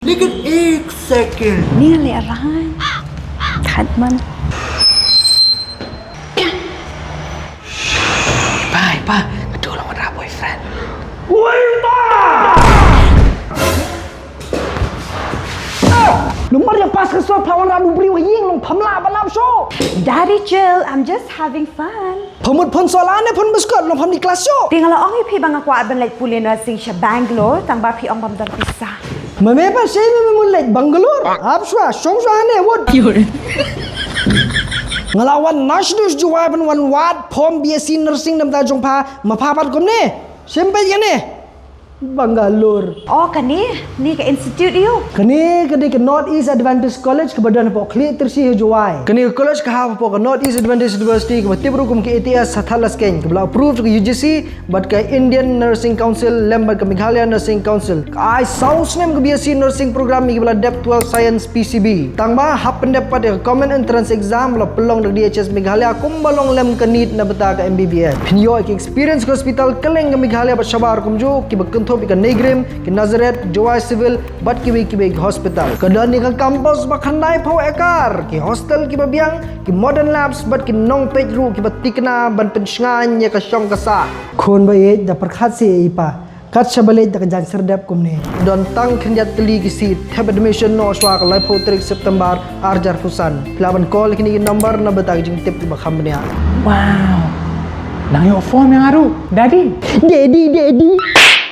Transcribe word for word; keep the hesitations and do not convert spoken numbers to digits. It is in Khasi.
Lekin ek second. Nearly arrived. Khat man. Bye bye. Kadu lang ra boyfriend. Lumbar yang pas ka sor phawan rabu bri wa ying long phamla ba lap sho. Daddy chill, I'm just having fun. Phamut phon sola ne phon biskot long phamni class sho. Ting la ong i phi ba nga kwah ban leit pule nursing sha Bangalore tang ba phi ong bam don pisa. Mame pa sei me mun leit Bangalore. Ap shwa shong shwa ne wot. Ngala wan nash dus juwai ban wan wad phom B S C nursing nam ta jong pha ma pha pat kum ne. Sem pe ne. Bangalore. Oh kane, ni ka institute yu. Kane kane ka North East Adventist College ka ba don hapoh Khlieh Tyrsi ha Jowai. Kane ka college ka hap hapoh ka North East Adventist University ka ba tip ruh kum ka A T S ha Thadlaskein ka ba la approve ka U G C bad ka Indian Nursing Council lem bad ka Meghalaya Nursing Council. Ka ai saw snem ka B S C nursing program ïa ki ba la dep twelve science P C B. Tang ba hap pyndep pat ïa ka common entrance exam ba la pynlong da D H S Meghalaya kum ba long lem ka NEET na bynta ka M B B S. Phin ïoh ïa ka experience ka hospital kylleng ka Meghalaya bad shabar kumjuh ki ba kynthup ïa ka NEIGRIHMS, ki Nazareth, Jowai Civil bad kiwei kiwei ki hospital. Ka don ïa ka campus ba khyndai phew acre, ki hostel ki ba biang, ki modern labs bad ki nongpeit ruh ki ba thikna ban pynshngaiñ ïa ka shong ka sah. Khun ba ïeit, da pyrkhat seh ïa i pa. Kat shaba leit da ka jaiñ syrdep kumne. Don tang khyndiat tylli ki seat. Thep admission noh shwa ka laiphew tarik September ar hajar arphew san. Phi lah ban call ïa kine ki number na bynta ki jingtip ki ba kham bniah. Wow. Nang ïoh form ïa nga ruh, Daddy. Daddy, daddy.